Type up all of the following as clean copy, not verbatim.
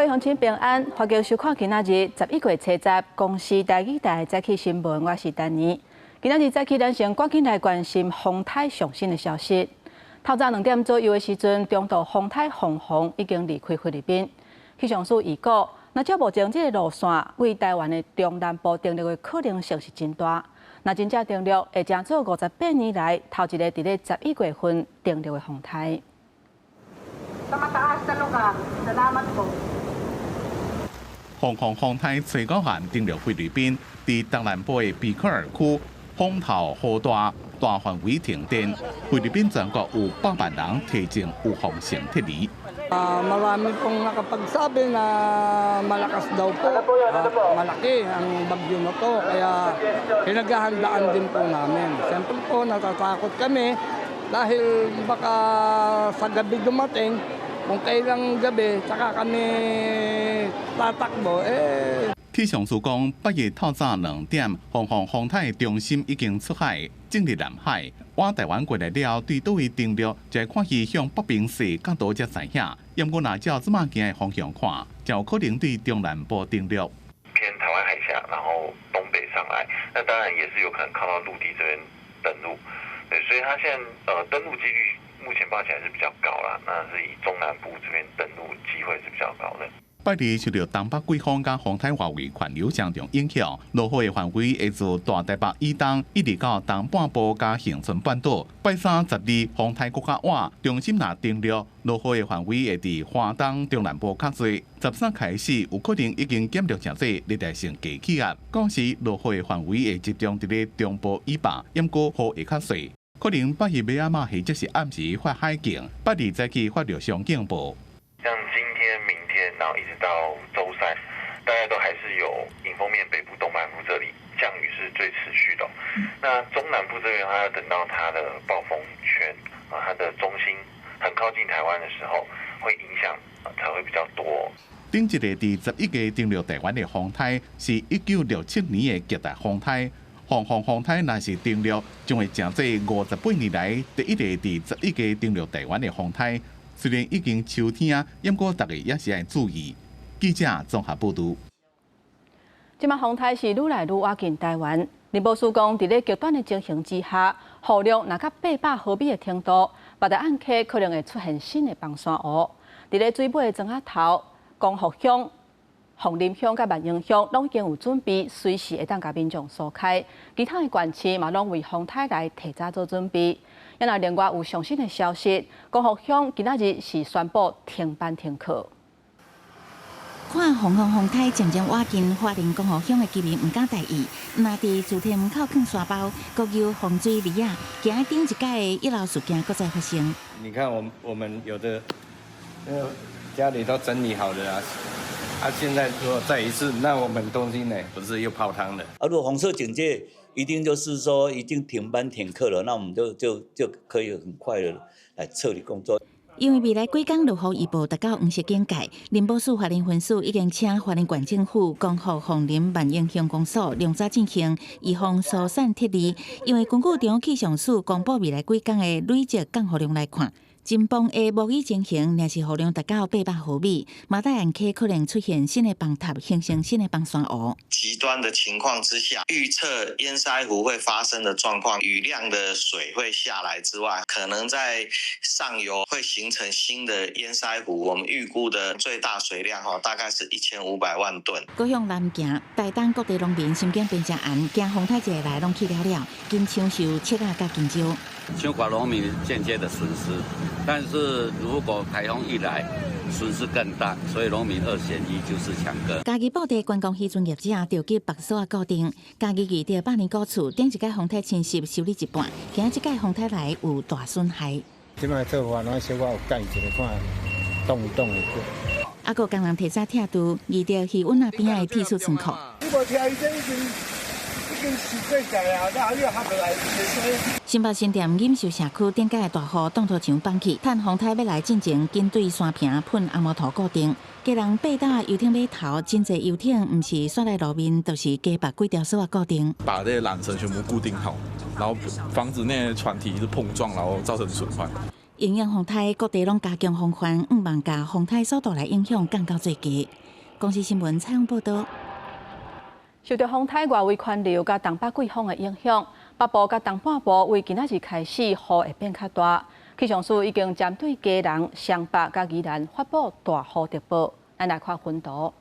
鄉親平安，歡迎收看今仔日11月初10公視台語台早起新聞，我是丹妮。今仔日早起，咱先趕緊來關心風颱上新的消息。透早2點左右的時陣，中度風颱鳳凰已經離開菲律賓。氣象署預估，若照目前這个路線，對台灣的中南部登陸的可能性是真大。若真正登陸，會成做58年來頭一个佇咧11月份登陸的風颱。 Sa mataas na lugar. Salamat po. 鳳凰風颱吹過岸登陸菲律賓，佇東南部的比科爾區，風頭雨大，大範圍停電。菲律賓全國有百萬人提前預防性撤離。 Marami pong nakapagsabi na malakas daw po at malaki ang bagyo na to. Kaya pinaghahandaan din po namin. Siyempre po, natatakot kami dahil baka sa gabi dumating, kung kailang gabi, saka kami tatakbo, eh. 氣象署講，拜一透早2點，鳳凰風颱中心已經出海，進入南海。倚台灣過來了，對佗位登陸，就看伊向北邊勢較多才知影。毋過若照這馬行的方向看，就有可能對中南部登陸。偏台灣海峽，然後東北上來，那當然也是有可能靠到陸地這邊登陸。對，所以它現在登陸幾率目前報起來是比較高啦。那是以中南部這邊登陸機會是比較高的。拜二受著東北季風佮風颱外圍環流相重影響，落雨的範圍會自大台北以東一直到東半部佮恆春半島。拜三十二風颱閣較倚，中心若登陸，落雨的範圍會佇花東中南部較濟。13開始有可能已經減弱成做熱帶性低氣壓，到時落雨的範圍會集中佇咧中部以北，毋過雨會較細。可能拜一尾仔嘛，或者是暗時發海警，拜二早起發熱霜警報。像今天、明天，然後一直到週三，大概都還是有迎風面北部、東半部這裡降雨是最持續的。那中南部這邊，它要等到它的暴風圈啊，它的中心很靠近台灣的時候，會影響才會比較多。頂一個佇11月登陸台灣的風颱，是1967年的極大風颱。鳳凰風颱若是登陸，將會成做58年來第一個佇十一月登陸台灣的風颱。雖然已經秋天，毋過大家也是愛注意。記者綜合報導。這馬風颱是愈來愈倚近台灣。林寶書講，佇咧極端的情形之下，雨量若到800毫米的程度，馬大岸溪可能會出現新的崩山湖。佇咧水尾的莊仔頭、光復鄉、鳳林鄉佮萬榮鄉，攏已經有準備，隨時會當共民眾疏開。其他的縣市嘛，攏為風颱來提早做準備。啊，另外有上新的消息，光復鄉今仔日是宣布停班停課。看鳳凰風颱漸漸倚近，花蓮光復鄉的居民毋敢大意，若佇厝天門口囥沙包，閣有防水籬仔，驚頂一擺的溢流事件閣再發生。你看，我們有的，家裡都整理好了啊，啊，現在如果再一次，那我們東西呢，不是又泡湯了？啊，如果紅色警戒，一定就是說已經停班停課了，那我們就可以很快的來撤離工作。因為未來幾工落雨預報達到黃色警戒，林寶署花蓮分署已經請花蓮縣政府、光復、鳳林、萬榮鄉公所兩早進行預防疏散撤離。因為根據中央氣象署公布未來幾工的累積降雨量來看，真崩的暴雨情形，若是雨量達到800毫米，馬大岸溪可能出現新的崩塌，形成新的崩山湖。極端的情況之下，預測堰塞湖會發生的狀況，雨量的水會下來之外，可能在上游會形成新的堰塞湖。我們預估的最大水量哈，大概是1500萬噸。閣向南行，台東各地農民心境變誠絚，驚風颱一來攏去了了，緊搶收粟仔佮香蕉。秋瓜農民間接的損失，但是如果颱風一來，損失更大，所以農民二選一就是搶割。嘉義腹地觀光漁船業者著急縛索仔固定，嘉義漁著百年古厝，頂一擺風颱侵襲修理一半，驚這擺風颱來有大損害。這擺做法，攏小可有改一下，看擋一擋會過。啊，閣工人提早拆除，移著漁塭仔邊仔的鐵塑倉庫。你無聽伊這已經已經是做食了，那你合落來。新北新店錦繡社區頂擺的大雨擋土牆崩去，趁風颱欲來進前，緊對山坪噴紅毛塗固定。家人爬到遊艇碼頭，真濟遊艇毋是煞來路面，就是加縛幾條索仔固定。把這些纜繩全部固定好，然後防止那些船體一直碰撞，然後造成損壞。因應風颱，各地攏加強防範，向望共風颱所帶來影響降到最低。公視新聞採訪報導。受著風颱外圍環流佮東北季風的影響，北部佮東半部為今仔日開始雨會變較大。氣象署已經針對基隆、雙北佮宜蘭發布大雨特報。咱來看分圖。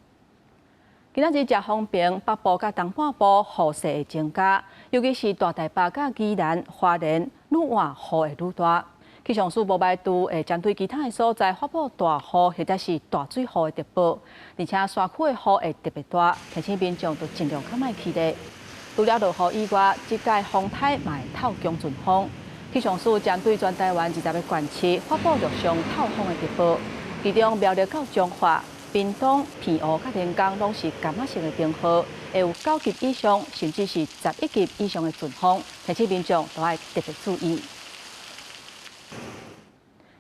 今仔日誠方便，北部佮東半部雨勢會增加，尤其是大台北佮宜蘭、花蓮，愈晚雨會愈大。氣象署無排除會針對其他的所在發布大雨或者是大水雨的特報，而且山區的雨會特別大，提醒民眾著盡量較莫去咧。除了落雨以外，這屆風颱嘛會透強陣風。氣象署針對全台灣20個縣市發布陸上透風的特報，其中苗栗到彰化、屏東、澎湖佮連江攏是柑仔色的燈號，會有9級以上，甚至是11級以上的陣風，提醒民眾都愛特別注意。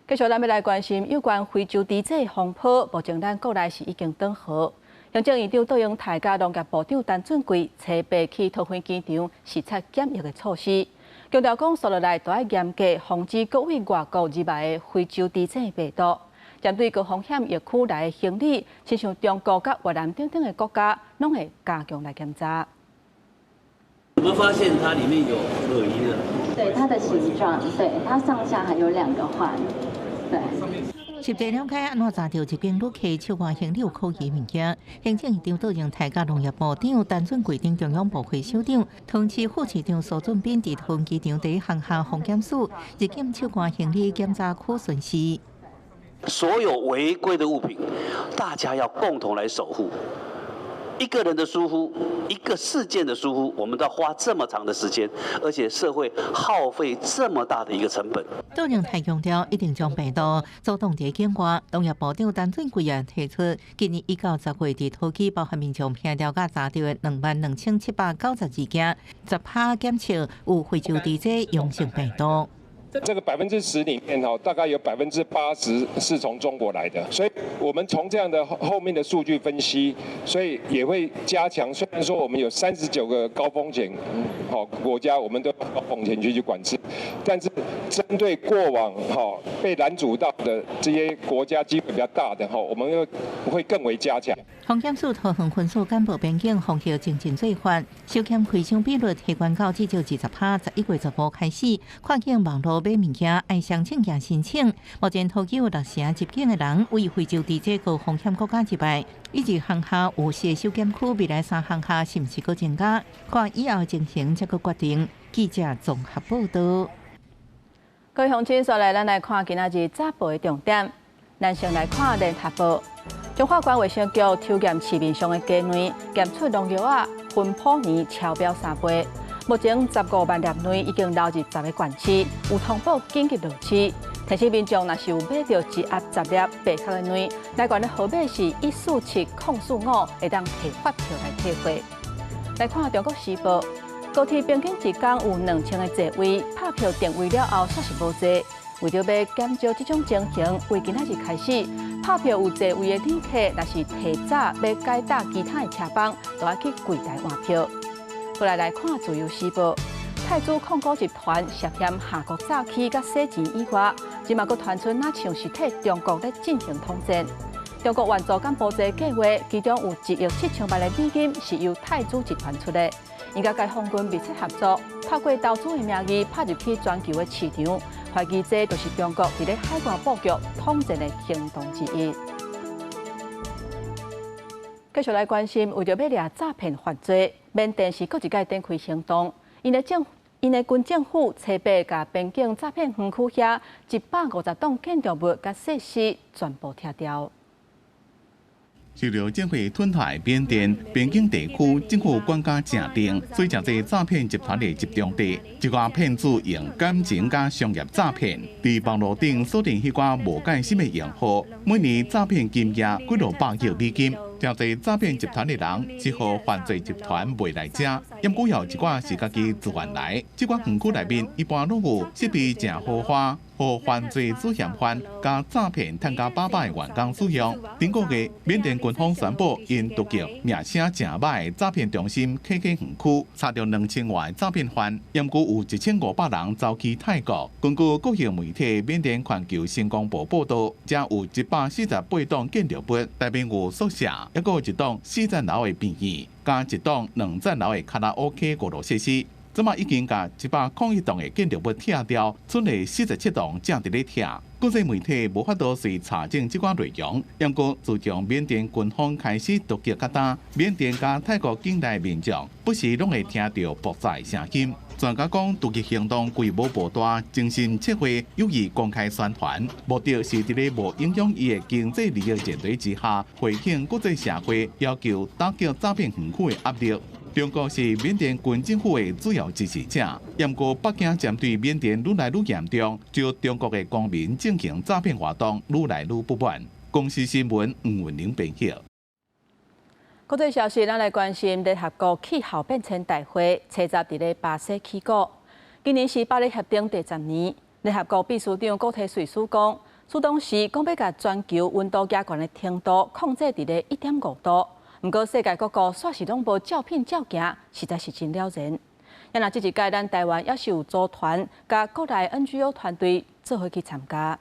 繼續，咱欲來關心有關非洲豬瘟風波。目前咱國內是已經斷河。行政院長卓榮泰佮農業部長陳俊貴，初八去桃園機場視察檢疫的措施，強調講，紲落來都愛嚴格防止各位外國入來的非洲豬瘟病毒。針對高風險疫區來的行李，親像中國佮越南等等的國家，攏會加強來檢查。我們發現它裡面有可疑的。對它的形狀，對它上下還有兩個環。對。實地了解按怎查著入境旅客手提行李有可疑物件，行政院長卓榮泰佮農業部長陳俊貴等中央部會首長，桃園市副市長蘇俊斌佇桃園機場第一航廈防檢署入境手提行李檢查區巡視。所有違規的物品，大家要共同來守護。一個人的疏忽，一個事件的疏忽，我們都要花這麼長的時間，而且社會耗費這麼大的一個成本。卓榮泰強調，一定將病毒阻擋佇境外。農業部長陳俊貴也提出，今年1到10月佇土耳包含民眾聽調佮查著的22,792件，10%檢測有非洲豬瘟陽性病毒。這個10%裡面哈，大概有80%是從中國來的，所以我們從這樣的後面的數據分析，所以也會加強。雖然說我們有39個高風險好國家，我們都高風險區去管制，但是針對過往哈被攔阻到的這些國家機會比較大的哈，我們又會更為加強。防檢署桃園分署幹部邊境防疫精進做法，收檢開箱比率提懸到至少20%。11月15開始，跨境網路買物件愛雙證件申請。目前桃機有六成入境的人為非洲豬瘟高風險國家入來，以及航廈有四個收檢區，未來三航廈是毋是閣增加？看以後情形才閣決定。記者綜合報導。各位鄉親，紲來咱來看今仔日早報的重點。咱先來看聯合報，彰化縣衛生局抽驗市面上的雞卵，檢出農藥仔芬普尼超標3倍。目前15萬粒卵已經流入10個縣市，有通報緊急落市。提醒民眾，若是有買著一盒10粒白殼的卵，來源的號碼是147045，會當提發票來退貨。來看中國時報，高鐵平均一工有2000個座位，拍票訂位了後，煞是無座。為著欲減少這種情形，為今仔日開始，拍票有座位的旅客，若是提早欲改搭其他的車班，就愛去櫃台換票。過來來看《自由時報》，泰銖控股集團涉嫌下國詐欺佮洗錢以外，這馬閣傳出若像是替中國咧進行統戰。中國援助柬埔寨計劃，其中有1億7000萬的美金是由泰銖集團出的，𪜶佮解放軍密切合作，透過投資的名義拍入去全球的市場，懷疑這就是中國佇咧海外布局統戰的行動之一。繼續來關心，為著欲掠詐騙犯罪，緬甸是閣一擺展開行動。𪜶的軍政府初八共邊境詐騙園區遐150棟建築物佮設施全部拆掉。受著政府吞台緬甸邊境地區政府管甲誠重，所以誠濟詐騙集團的集中地，一寡騙子用感情佮商業詐騙，佇網路頂鎖定彼寡無戒心的用戶，每年詐騙金額幾落百億美金。誠濟詐騙集團的人，只予犯罪集團賣來遮，毋過有一寡是家己自願來。這寡園區內面一般攏有設備誠豪華，予犯罪主嫌犯佮詐騙趁甲飽飽的員工使用。頂個月，緬甸軍方宣布，𪜶突擊名聲誠䆀的詐騙中心 KK 園區，查著2000外詐騙犯，毋過有1500人走去泰國。根據國營媒體緬甸環球星光報報導，遮有148棟建築物，內面有宿舍，猶閣有一棟四層樓的病院，佮一棟兩層樓的卡拉 OK 娛樂設施。這馬已經共101棟的建築物拆掉，賰下47棟正佇咧拆。國際媒體無法度隨查證這寡內容，毋過自從緬甸軍方開始突擊較今，緬甸佮泰國境內民眾不時攏會聽著爆炸的聲音。專家講，突擊行動規模無大，精心策劃，有意公開宣傳，目的是佇咧無影響伊的經濟利益前提之下，回應國際社會要求打擊詐騙園區的壓力。中國是緬甸軍政府的主要支持者，毋過北京針對緬甸愈來愈嚴重，就中國的公民進行詐騙活動愈來愈不滿。公視新聞吳文玲編譯。國際消息，咱來關心聯合國氣候變遷大會，初十佇咧巴西起鼓。今年是巴黎協定第十年，聯合國秘書長古特瑞斯講，初當時講欲共全球溫度加懸的程度控制佇咧1.5度。毋過世界各國煞是攏無照片照行，實在是真了然。啊若這一屆咱台灣也是有組團，佮國內 NGO 團隊做伙去參加。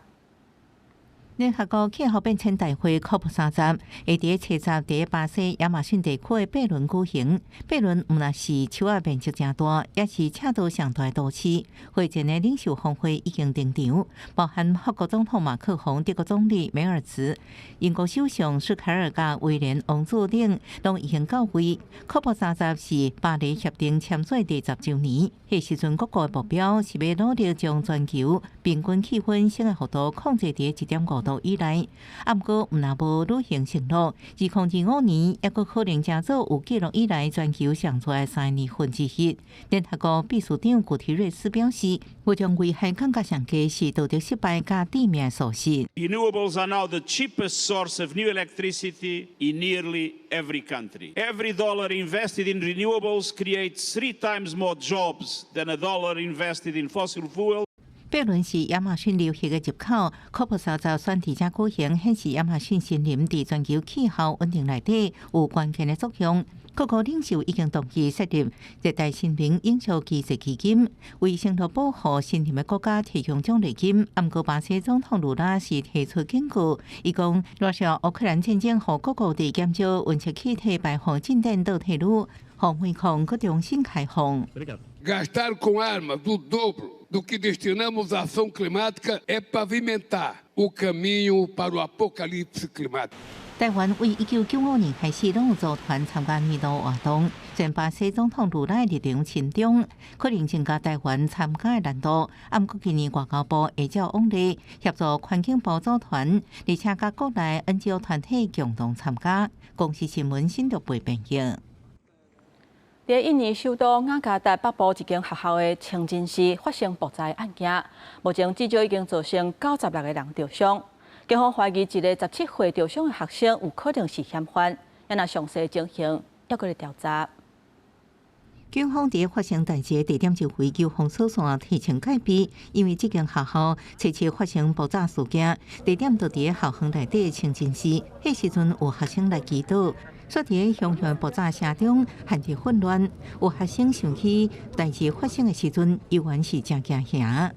聯合國氣候變遷大會 COP 30，會佇初十佇巴西亞馬遜地區的貝倫舉行。貝倫毋但是樹仔面積誠大，也是赤道上大都市。會前的領袖峰會已經登場，包含法國總統馬克宏、德國總理梅爾茨、英國首相施凱爾佮威廉王子等，攏已經到位。COP 三十是巴黎協定簽署第10週年，彼時陣各國的目標是欲努力將全球平均氣溫升的幅度控制佇1.5度以內，啊，毋過毋若無履行承諾，2025年猶閣可能成做有記錄以來全球上熱的3年份之一。聯合國秘書長古提瑞斯表示，有將危害更加上低是道德失敗佮致命疏失。 Renewables are now the cheapest source of new electricity in nearly every country. Every dollar invested in renewables creates three times more jobs than a dollar invested in fossil fuel. 貝倫是亞馬遜流域的入口，COP 三十選佇遮舉行，顯示亞馬遜森林佇全球氣候穩定內底有關鍵的作用。各國領袖已經同意設立熱帶森林永續機制基金，為承諾保護森林的國家提供獎勵金。毋過巴西總統盧拉是提出警告，伊講羅西烏克蘭戰爭予各國佇減少溫室氣體排放進展倒退嚕，予煤礦閣重新開放。 Gastar com armas o dobro do que destinamos à ação climática é pavimentar o caminho para o apocalipse climático. 台灣為1995年開始，攏有組團參加年度活動。雖然巴西總統盧拉立場親中，可能增加台灣參加的難度。毋過今年外交部會照往例協助環境部組團，而且佮國內 NGO 團體共同參加。公視新聞新竹編譯。佇印尼首都雅加達北部一間學校的清真寺發生爆炸案件，目前至少已經造成96個人著傷。警方懷疑一個17歲著傷的學生有可能是嫌犯，啊若詳細情形猶閣咧調查。警方佇發生代誌的地點周圍消防索線提前戒備，因為這間學校初七發生爆炸事件，地點就佇校園內底的清真寺，彼時陣有學生來祈禱。煞佇熊熊爆炸聲中陷入混亂，有學生想起代誌發生的時陣，猶原是誠驚嚇。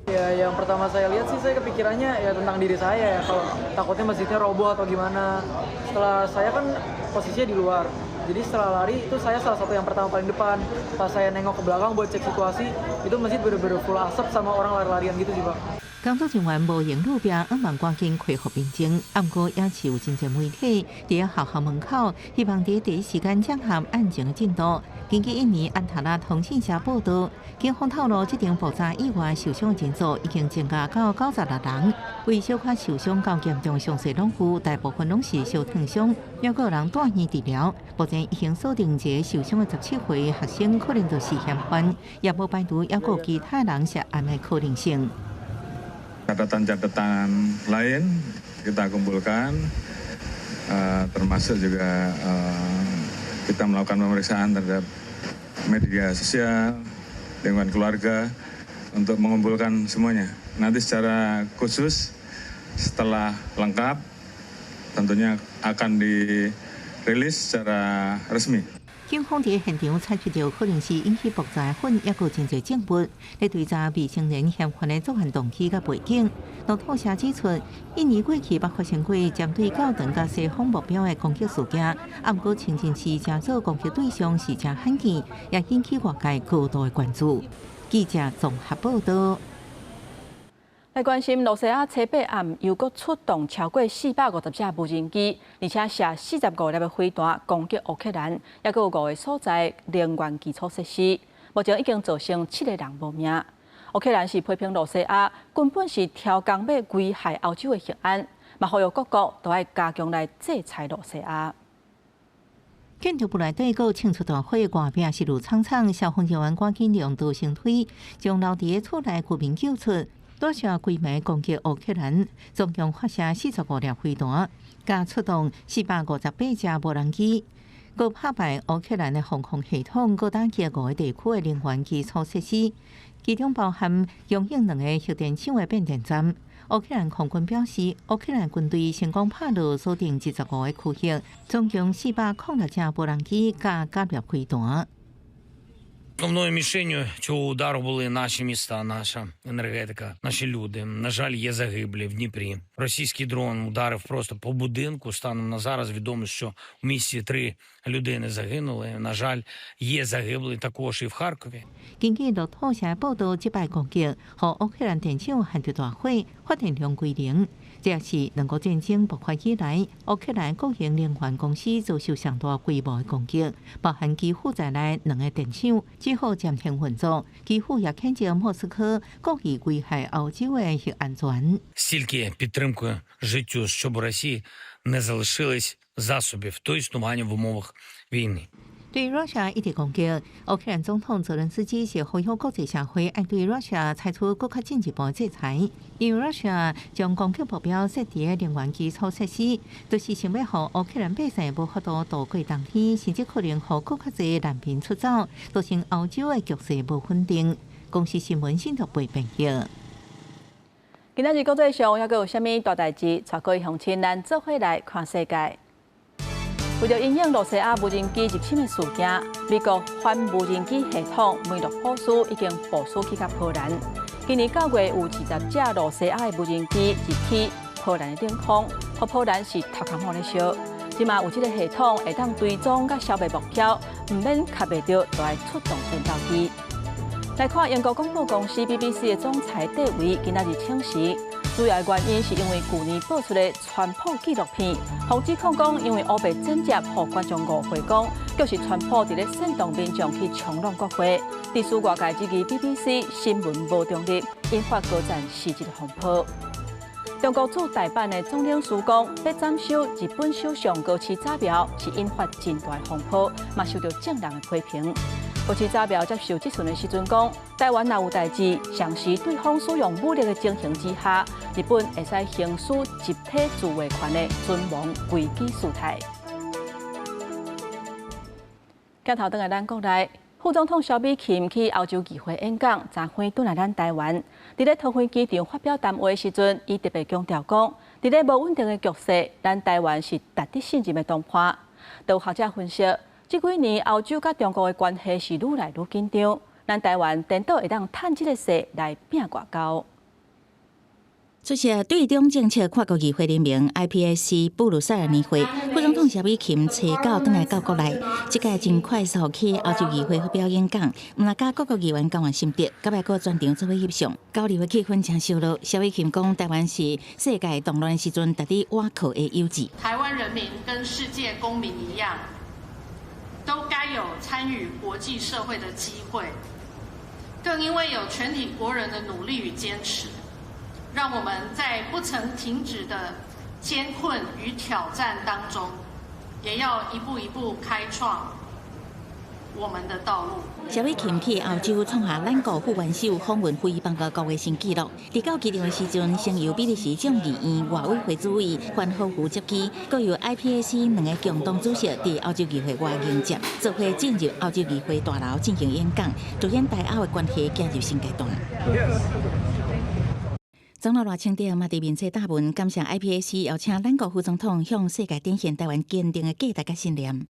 Ya, yang pertama saya lihat sih saya kepikirannya ya tentang diri saya ya, kalau takutnya masjidnya roboh atau gimana. Setelah saya kan posisinya di luar, jadi setelah lari itu saya salah satu yang pertama paling depan. Pas saya nengok ke belakang buat cek situasi, itu masjid bener-bener full asap sama orang lari-larian gitu sih, Pak. 工作人員無閒路邊，向望趕緊恢復平靜。毋過也是有真濟媒體佇學校門口，希望佇第一時間掌握案情的進度。根據印尼安塔拉通訊社報導，警方透露，這場爆炸意外受傷人數已經增加到96人。為小可受傷較嚴重傷勢攏有，大部分攏是燒燙傷，猶閣有人住院治療。目前已經鎖定一个受傷的17歲學生，可能就是嫌犯，也無排除猶閣有其他人涉案的可能性。 Catatan-catatan lain kita kumpulkan, termasuk juga kita melakukan pemeriksaan terhadap media sosial, lingkungan keluarga, Untuk mengumpulkan semuanya. Nanti secara khusus setelah lengkap tentunya akan dirilis secara resmi. 警方佇現場採取著可能是引起爆炸粉，抑閣真濟證物，咧追查未成年嫌犯的作案動機佮背景。路透社指出，印尼過去捌發生過針對教堂佮西方目標的攻擊事件，啊，毋過清真寺這做攻擊對象是誠罕見，也引起外界高度的關注。記者綜合報道。來關心露西亞初八暗又閣出動超過450架無人機，而且射45粒的飛彈攻擊烏克蘭，抑閣有五個所在能源基礎設施，目前已經造成七個人無命。烏克蘭是批評露西亞根本是挑工欲危害歐洲的核安，嘛呼籲各國都愛加強來制裁露西亞。建築部內底閣衝出大火，外壁是霧蒼蒼，消防人員趕緊用逃生梯將留佇厝內居民救出。多謝規暝攻擊烏克蘭，總共發射45粒飛彈，佮出動458架無人機，閣拍敗烏克蘭的防空系統，閣打擊五個地區的能源基礎設施，其中包含供應兩個核電廠的變電站。烏克蘭空軍表示，烏克蘭軍隊成功拍落鎖定25個區域，總共406架無人機佮九粒飛彈。 Основною мішенню цього удару були наші міста, наша енергетика, наші люди. На жаль, є загиблі в Дніпрі. Російський дрон ударив просто по будинку. Станом на зараз відомо, що в місті три людини загинули. На жаль, є загиблі також і в Харкові. 根據路透社報道，這擺攻擊，予烏克蘭電廠陷入大火，發電量歸零。這是兩國戰爭爆發以來，烏克蘭國營能源公司遭受上大規模的攻擊，包含基輔在內兩个電廠只好暫停運作。基輔也譴責莫斯科故意危害歐洲的核安全。 Стільки підтримкою життю, щоб у Росії не залишилось засобів до існування в умовах війни. 對 Russia 一直攻擊，烏克蘭總統澤連斯基是呼籲國際社會愛對 Russia 採取閣較進一步制裁，因為 Russia 將攻擊目標設佇能源基礎設施，就是想欲予烏克蘭百姓無法度度過冬天，甚至可能予閣較濟難民出走，造成歐洲的局勢無穩定。公視新聞新竹編譯。今仔日國際上猶閣有啥物大代誌？帶各位鄉親咱做伙來看世界。為著因應露西亞無人機入侵的事件，美國反無人機系統梅洛普斯已經部署去到波蘭。今年9月有20架露西亞的無人機入去波蘭的領空，予波蘭是頭殼毛咧燒。這馬有這个系統會當追蹤佮消滅目標，毋免卡袂著，就愛出動戰鬥機。來看英國廣播公司 BBC 的總裁戴維今仔日請辭。主要原因是因為舊年播出的川普紀錄片，予指控講因為烏白剪接，予觀眾誤會講，就是川普佇咧煽動民眾去衝撞國會，致使外界質疑 BBC 新聞無中立，引發高層辭職風波。中國駐大阪的總領事講，欲斬收日本首相高市早苗，是引發真大風波，嘛受著眾人的批評。高市早苗接受質詢的時陣講，台灣若有代誌，常時對方使用武力的情形之下，日本會使行使集體自衛權的存亡危機事態。鏡頭轉來咱國內，副總統蕭美琴去歐洲議會演講，昨昏轉來咱台灣。佇咧桃園機場發表談話的時陣，伊特別強調講，佇咧無穩定的局勢，咱台灣是值得信任的同伴。都有學者分析，這幾年歐洲佮中國的關係是愈來愈緊張，咱台灣顛倒會當趁這个勢來拚外交。出席對中政策跨國議會聯盟 IPAC 布魯塞爾年會，副總統蕭美琴初九轉來到國內，這擺真快速去歐洲議會發表演講，毋但佮各國議員交換心得，閣來閣全場做伙翕相，交流的氣氛誠燒熱。蕭美琴講，台灣是世界動亂時陣值得倚靠的友誼。台灣人民跟世界公民一樣，都該有參與國際社會的機會，更因為有全體國人的努力與堅持，讓我們在不曾停止的艱困與挑戰當中，也要一步一步開創我們的道路。蕭美琴去歐洲創下咱國副元首訪問非邦交國的新紀錄。佇到機場的時陣，先由比利時眾議院外委會主委范霍夫接機，閣由 IPAC 兩个共同主席佇歐洲議會外迎接，做伙進入歐洲議會大樓進行演講，凸顯台歐的關係進入新階段。總統賴清德嘛佇面冊貼文感謝 IPAC 邀請咱國副總統向世界展現台灣堅定的價值佮信念。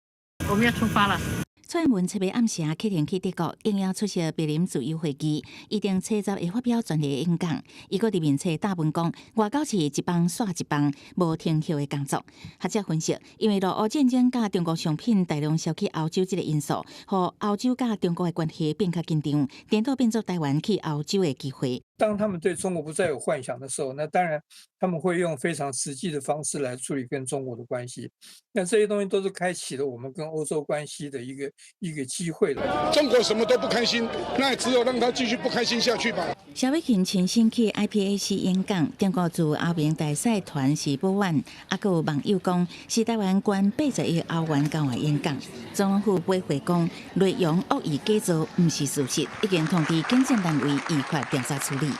我們要出發了。蔡英文七號暗時啟程去德國，應邀出席柏林自由會議，預定初十會發表專題演講。伊閣佇面冊貼文講，外交是一棒紲一棒，無停歇的工作。學者分析，因為俄烏戰爭佮中國商品大量銷去歐洲這个因素，予歐洲佮中國的關係變較緊張，顛倒變做台灣去歐洲的機會。當他們對中國不再有幻想的時候，那當然他們會用非常實際的方式來處理跟中國的關係。那這些東西都是開啟了我們跟歐洲關係的一個機會了。中國什麼都不開心，那只有讓他繼續不開心下去吧。蕭美琴親身去 IPAC 演講，中國駐歐盟大使團是保安，啊，閣有網友講是台灣捐80億歐元交換演講。總統府回回講，內容惡意假造毋是事實，已經通知檢證單位依法調查處理。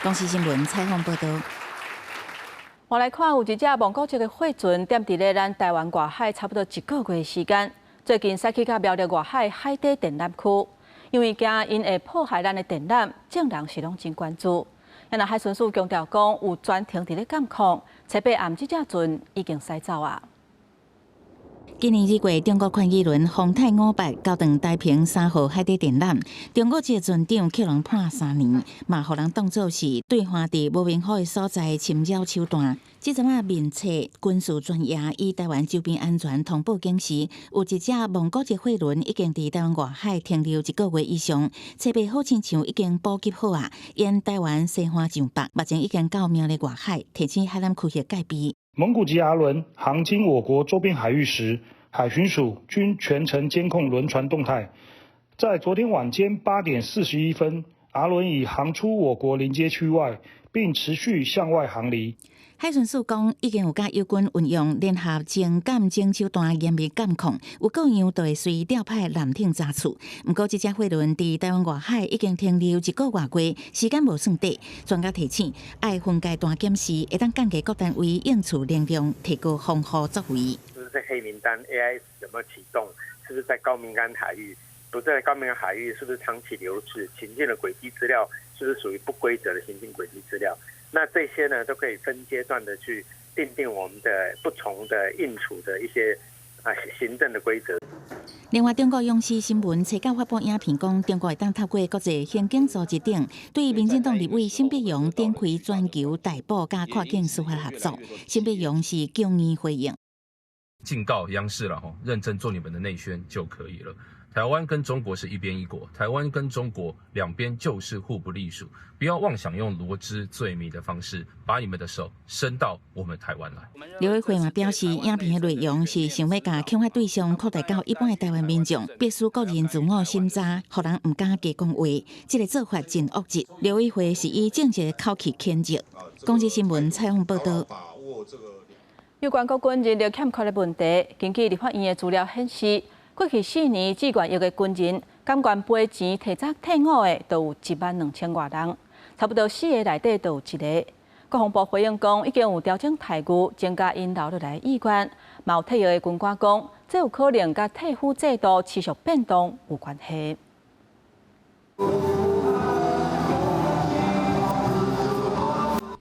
公視新聞採訪報導。我來看，有一隻蒙古籍的貨船踮佇咧咱台灣外海差不多一個月時間，最近駛去到苗栗外海海底電纜區，因為驚𪜶會破壞咱的電纜，眾人是攏真關注。若海巡署強調講，有專程佇咧監控，初八暗這隻船已經駛走啊。今年2月，中國寬機輪風泰58交斷台屏3號海底電纜，中國籍船長予人判3年，嘛予人當做是對岸佇無明火的所在侵擾手段。這陣仔面冊軍事專業以台灣周邊安全通報警示，有一隻蒙古籍貨輪已經佇台灣外海停留一個月以上，初八好親像已經補給好啊，沿台灣西岸上北，目前已經到苗栗外海，提醒海南區域戒備。蒙古籍阿倫航經我國周邊海域時，海巡署均全程監控輪船動態。在昨天晚間8點41分，阿倫已航出我國鄰接區外，並持續向外航離。海巡署講，已經有佮友軍運用聯合偵監偵手段嚴密監控，有各樣就會隨調派艦艇查處。毋過，這隻貨輪佇台灣外海已經停留一個外月，時間無算短。專家提醒，愛分階段檢視，會當降低各單位應處能量，提高防護作為。是不是黑名單 AIS 有沒有啟動？是不是在高敏感海域？不在高敏感海域，是不是長期留置？行進的軌跡資料是不是屬於不規則的行進軌跡資料？那這些呢，都可以分階段的去訂定我們的不同的應處的一些行政的規則。另外，中國央視新聞初九發布影片，講中國會當透過國際刑警組織等，對民進黨立委沈伯洋展開全球逮捕佮跨境司法合作。沈伯洋是強硬回應，警告央視了吼，認真做你們的內宣就可以了。台灣跟中國是一邊一國，台灣跟中國兩邊就是互不隸屬，不要妄想用羅織罪名的方式把你們的手伸到我們台灣來。劉偉慧嘛表示，影片的內容是想欲共恐嚇對象擴大到一般的台灣民眾，必須個人自我審查，予人毋敢加講話。這个做法真惡質。劉偉慧是以政治口氣譴責。公視新聞採訪報導。有關國軍人力欠缺的問題，根據立法院的資料顯示，過去4年，志願役的軍人甘願賠錢提早退伍的，都有1萬2千外人，差不多四个內底就有一个。國防部回應講，已經有調整待遇，增加𪜶留落來的意願。嘛有退役的軍官講，這有可能佮退撫制度持續變動有關係。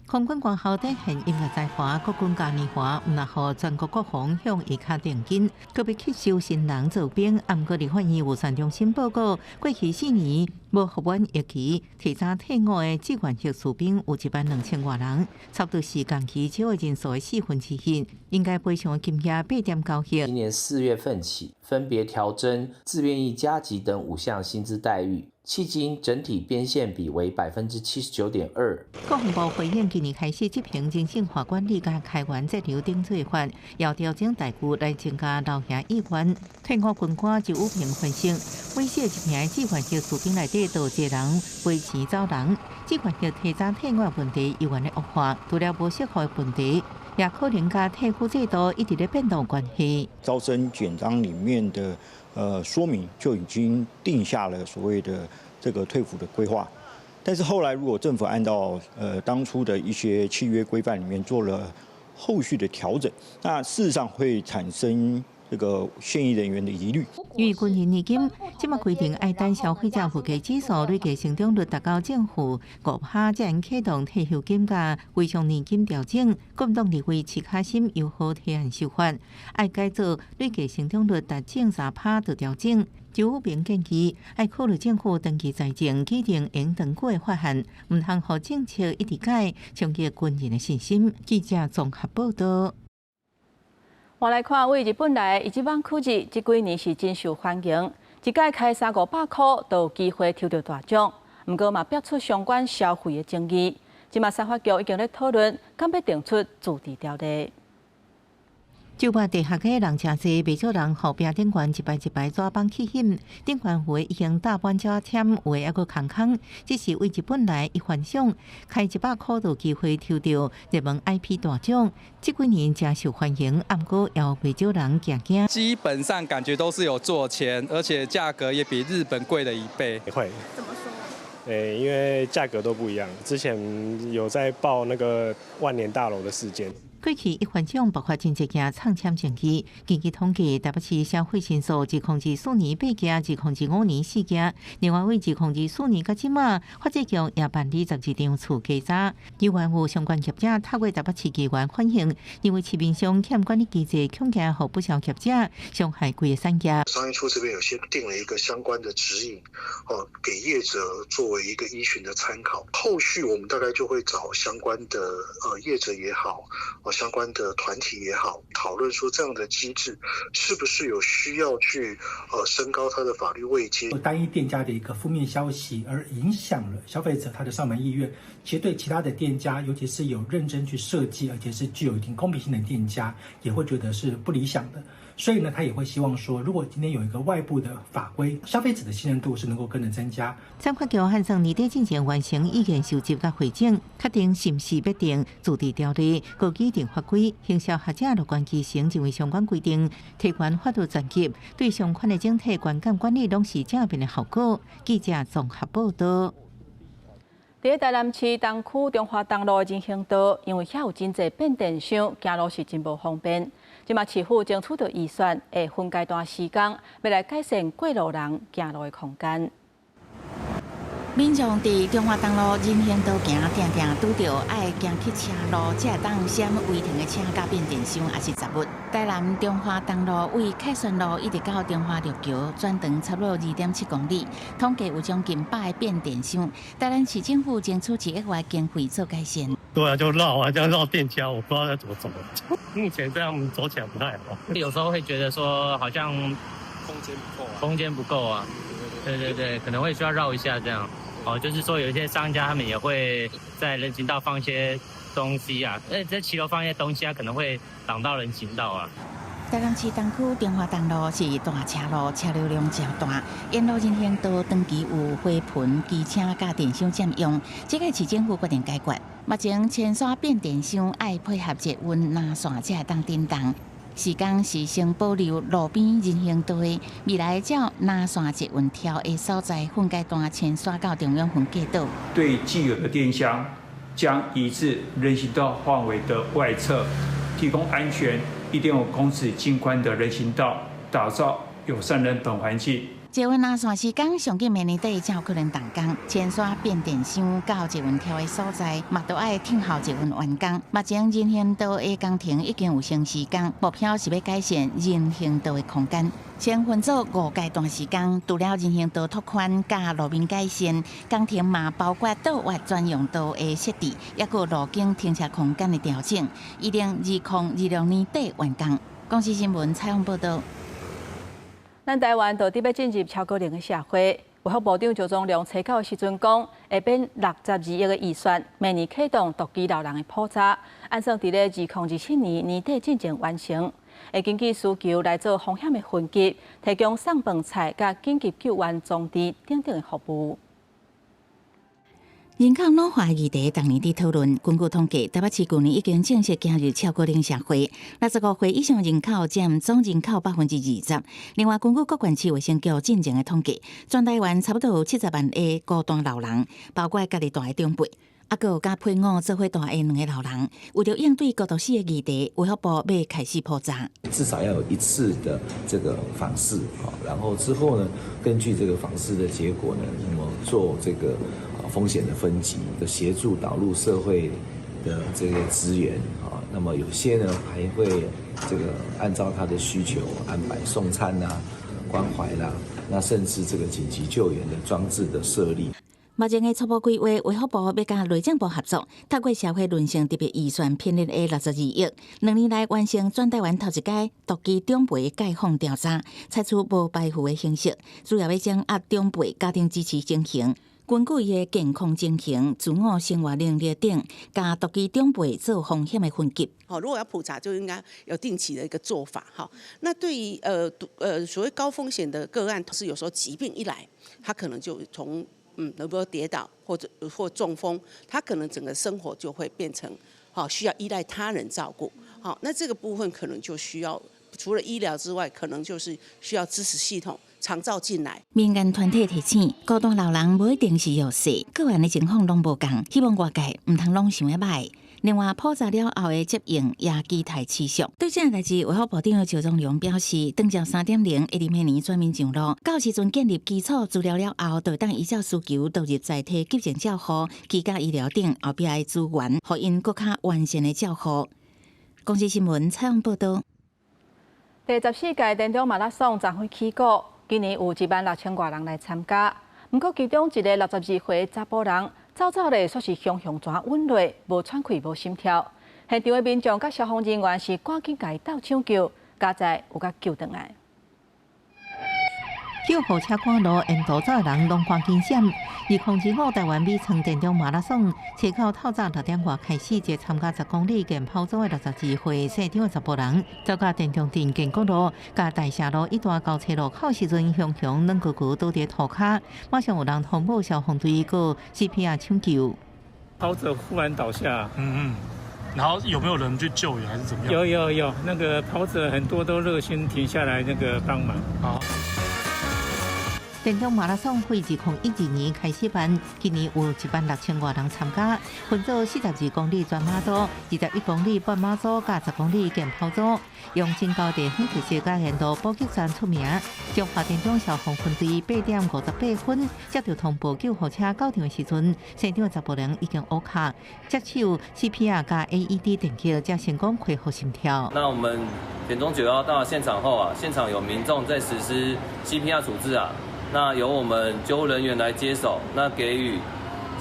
空軍官校展現音樂才華，國軍嘉年華，毋但予全國國防向伊敲定金，閣欲吸收新人做兵。毋過立法院預算中心報告，過去4年無服滿役期提早退伍的志願役士兵有1萬2千外人，差不多是同期招的人數的1/4，應該賠償的金額8.9億。今年4月份起，分別調增自願役加給等5項薪資待遇。迄今整體編線比為79.2%。國防部回應，今年開始執行人性化管理佮開源節流等做法，要調整待遇來增加留營意願。退伍軍官周武平分析，每四一名志願役士兵內底，就有一個人賠錢走人。志願役提早退伍問題猶原咧惡化，除了無適合的問題，也可能佮退撫制度一直咧變動關係。招生簡章裡面的说明，就已經定下了所謂的這個退輔的規劃。但是後來如果政府按照當初的一些契約規範裡面做了後續的調整，那事實上會產生這個現役人員的疑慮。因為軍人年金這馬規定愛等消費者物價指數累計成長率達到正負5%，才能啟動退休金佮賠償年金調整。國民黨立委徐卡芯友好提案修法，愛改做累計成長率達正3%就調整。周宇明建議，愛考慮政府長期財政擬定延長久的法案，毋通予政策一直改，衝擊軍人的信心。記者綜合報道。換來看，對日本來的一番くじ，這幾年是真受歡迎，一擺開三五百箍就有機會抽著大獎。毋過嘛，爆出相關消費的爭議。這馬司法局已經咧討論，敢欲定出自治條例。酒吧地下街人誠濟，袂少人予餅頂懸一排一排紙板去翕，頂懸有的已經搭滿紙籤，有的猶閣空空。這是對日本來一番賞，開100箍就有機會抽著熱門 IP 大獎。這幾年誠受歡迎，毋過也有袂少人驚驚。基本上感覺都是有做籤，而且價格也比日本貴了一倍。會。怎麼說？欸，因為價格都不一樣。之前有在報那個萬年大樓的事件。過去一番獎爆發真濟件藏籤爭議，根據統計，台北市消費申訴2024年8件，2025年4件。另外，對2024年到這馬，法制局也辦理12張厝稽查。有關有相關業者透過台北市議員反映，認為市面上欠管理機制，恐驚予不肖業者傷害規个產業。商業處這邊有先定了一個相關的指引，哦，給業者作為一個依循的參考。後續我們大概就會找相關的業者也好，哦，相關的團體也好，討論說這樣的機制是不是有需要去升高它的法律位階。單一店家的一個負面消息，而影響了消費者他的上門意願，其實對其他的店家，尤其是有認真去設計，而且是具有一定公平性的店家，也會覺得是不理想的。所以呢，他也會希望說，如果今天有一個外部的法規，消費者的信任度是能夠跟著增加。產發局漢算年底進前完成意見收集佮匯總，確定是毋是欲定自治條例、閣擬定法規。行銷學者樂觀其成，認為相關規定提懸法律層級，對相關的整體觀感管理攏是正面的效果。記者綜合報道。佇台南市東區中華東路的人行道，因為遐有真濟變電箱，行路是真無方便。這馬市府爭取著預算，會分階段施工，欲來改善過路人行路的空間。民眾佇中華東路人行道行，定定拄著愛行去車路，才會當閃違停的車佮變電箱，抑是雜物。台南中華東路對凱旋路一直到中華陸橋，全長差不多2.7公里，統計有將近100个變電箱。台南市政府爭取1億外經費做改善。對啊，就繞啊，這樣繞店家，我不知道該怎麼走。目前這樣走起來不太好，有時候會覺得說好像空間不夠啊，空間不夠啊，對對對，可能會需要繞一下這樣。哦，就是說有一些商家他們也會在人行道放一些東西啊，在騎樓放一些東西啊，可能會擋到人行道啊。台南市東區中華東路是大車路，車流量誠大，沿路人行道長期有花盆、機車佮電箱佔用，這個市政府決定解決。目前牽線變電箱愛配合捷運藍線才會當振動。時間是先保留路邊人行道，未來照藍線捷運跳的所在分階段牽線到中央分隔島。對既有的電箱，將移至人行道範圍的外側，提供安全1.5公尺淨寬的人行道，打造友善人本環境。捷運藍線施工上緊明年底才有可能動工，牽線變電箱到捷運跳的所在，嘛都愛等候捷運完工。目前人行道的工程已經有先施工，目標是欲改善人行道的空間。先分做五階段施工，除了人行道拓寬佮路面改善，工程嘛包括倒彎專用道的設置，抑閣路肩停車空間的調整，預定2026年底完工。公視新聞採訪報道。咱台灣就佇欲進入超高齡的社會，衛福部長趙宗龍初九的時陣講，會編62億的預算，明年啟動獨居老人的普查，按算佇咧2027年年底進前完成。會根據需求來做風險的分級，提供送飯菜佮緊急救援裝置等等的服務。人口老化議題逐年佇討論。根據統計，台北市舊年已經正式加入超高齡社會，65歲以上人口佔總人口20%。另外，根據各縣市衛生局進前的統計，全台灣差不多有70萬个孤單老人，包括家己蹛的長輩，猶閣有佮配偶做伙蹛的兩个老人。為著應對孤獨死的議題，衛福部欲開始普查。至少要有一次的這個訪視，然後之後呢，根據這個訪視的結果呢，那麼做這個風險的分級，的協助導入社會的這個資源啊，那麼有些呢還會這個按照他的需求安排送餐啊、關懷啦，那甚至這個緊急救援的裝置的設立。目前的初步規劃，衛福部欲佮內政部合作，透過社會韌性特別預算編列的62億，2年內完成全台灣頭一屆獨居長輩街訪調查，採取無排付的形式，主要欲掌握長輩家庭支持情形，根據伊的健康情形、自我生活能力等，共獨居長輩做風險的分級。好，如果要普查，就應該有定期的一個做法。哈，那對於所謂高風險的個案，是有時候疾病一來，他可能就從能不能跌倒或者或中風，他可能整個生活就會變成好需要依賴他人照顧。好，那這個部分可能就需要除了醫療之外，可能就是需要支持系統長照進來。民間團體提醒，孤單老人無一定是弱勢，個人的情況攏無仝，希望外界毋通攏想得䆀。另外，普查了後的接應也期待持續。對這個代誌，衛福部長趙宗龍表示，長照3.0會佇明年全面上路，到時陣建立基礎資料了後，就會當依照需求導入在地急症照護、居家醫療等後壁的資源，予𪜶閣較完善的照護。公視新聞採訪報導。第14屆田中馬拉松昨昏起鼓，今年有1萬6千外人來參加。毋過，其中一个62歲查埔人，走走咧，煞是雄雄跩殞落，無喘氣、無心跳。現場的民眾佮消防人員是趕緊共伊鬥搶救，佳哉有共救轉來。救護車趕路，沿途走的人攏趕緊閃。2025台灣美創田中馬拉松，初九透早6點外開始，一個參加10公里健跑組的62歲姓張的查埔人，走到田中鎮建國路、佮大社路一段交叉路口時陣，雄雄軟咕咕倒佇塗跤，馬上有人通報消防隊佮 CPR 搶救。跑者忽然倒下，然後有沒有人去救援還是怎麼樣？有有有，那個跑者很多都熱心停下來那個幫忙。好。田中馬拉松會2012年開始辦，今年有1萬6千外人參加，分做42公里全馬組、21公里半馬組佮10公里健跑組，用真高地方特色佮沿路補給站出名。彰化田中消防分隊8點58分接到通報，救護車到場的時陣，現場查埔人已經烏跤，接手 CPR 佮 AED 電擊，才成功恢復心跳。那我們田中911到現場後啊，現場有民眾在實施 CPR 處置啊。那由我們救護人員來接手，那給予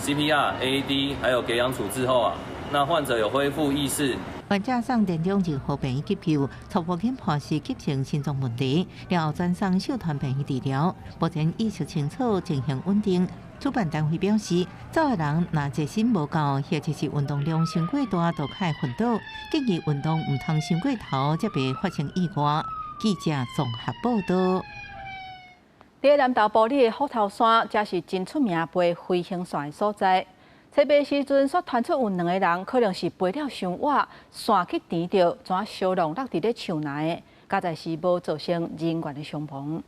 CPR、AED 還有給氧處置後啊，那患者有恢復意識。患者送田中仁和病院急救，初步研判是急性心臟問題，了後轉送秀傳病院治療，目前意識清楚，情形穩定。主辦單位表示，走的人若熱身無夠，或者是運動量傷過大，就較會昏倒。建議運動毋通傷過頭，才袂發生意外。記者綜合報導。佇南投埔里的虎頭山，這是真出名飛飛行傘的所在。初八時陣，煞傳出有兩个人可能是飛了傷倚，傘去纏著，怎相挵落佇咧樹林，佳哉是無造成人員的傷亡。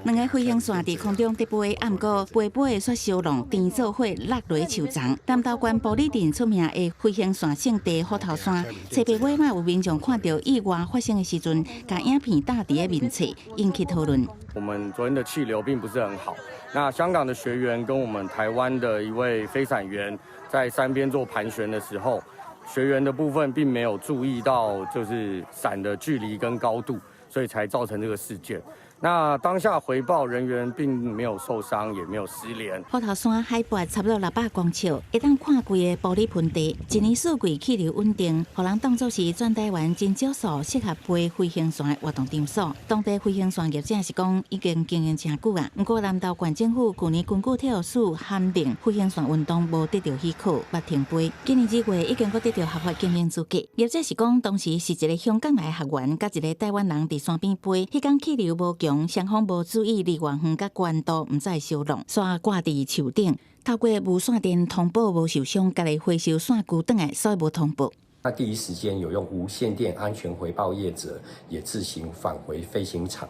兩个飛行傘佇空中佇飛，毋過飛飛煞相挵，纏做伙落落樹叢。南投縣埔里鎮出名的飛行傘勝地虎頭山，初八尾仔有民眾看著意外發生的時陣，共影片貼佇咧面冊，引起討論。我們昨天的氣流並不是很好，那香港的學員跟我們台灣的一位飛傘員在山邊做盤旋的時候，學員的部分並沒有注意到就是傘的距離跟高度，所以才造成這個事件。那當下回報人員並沒有受傷，也沒有失聯。虎頭山海拔差不多600公尺，會當看規个埔里盆地，一年四季氣流穩定，予人當作是全台灣真少數適合飛飛行傘的活動場所。當地飛行傘業者是講已經經營誠久啊，毋過南投縣政府舊年根據體育署函令，飛行傘運動無得著許可，捌停飛。今年2月已經閣得著合法經營資格。業者是講當時是一个香港來的學員，佮一个台灣人佇山邊飛，彼工氣流無強。翔，雙方無注意離偌遠佮懸度，毋知相挵，煞掛佇樹頂。透過無線電通報無受傷，家己回收線龜轉來，所以無通報。那第一時間有用無線電安全回報業者，也自行返回飛行場，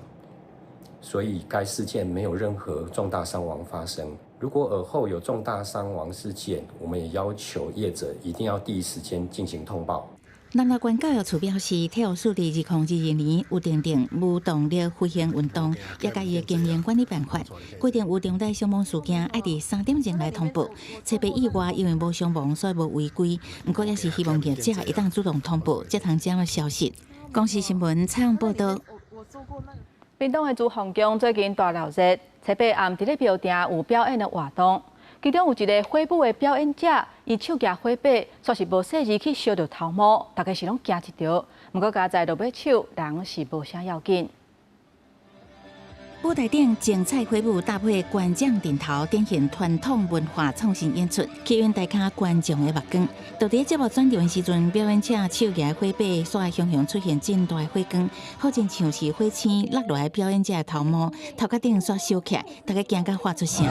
所以該事件沒有任何重大傷亡發生。如果爾後有重大傷亡事件，我們也要求業者一定要第一時間進行通報。南投縣教育處表示，體育署佇2022年有訂定無動力飛行運動，也佮伊的經營管理辦法，規定有重大傷亡事件愛佇3點鐘來通報。初八意外因為無傷亡，所以無違規。毋過也是希望業者會當主動通報，才通這樣消息。公視新聞採訪報導。屏東的朱鳳宮最近大鬧熱，初八暗佇咧廟埕有表演的活動。其中有一个火舞的表演者，伊手舉火把，煞是無細膩去燒著頭毛，大家是攏驚一趒。毋過佳哉落尾手，人是無啥要緊。舞台頂精彩火舞搭配觀眾陣頭，展現傳統文化創新演出，吸引大家觀眾的目光。到佇節目轉場的時陣，表演者手舉火把，煞雄雄出現真大火光，好親像是火星落落來表演者的頭毛，頭殼頂煞燒起來，大家驚甲發出聲。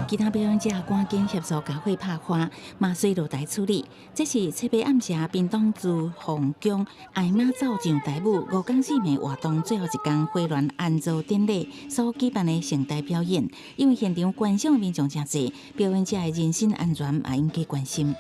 其他表演者趕緊協助共火拍花，嘛隨落台處理。這是初八暗時屏東朱鳳宮愛媽祖上台舞五工四暝活動最後一工火鸞安座典禮所舉辦的盛大表演。因為現場觀賞民眾誠濟，表演者的人身安全也應該關心。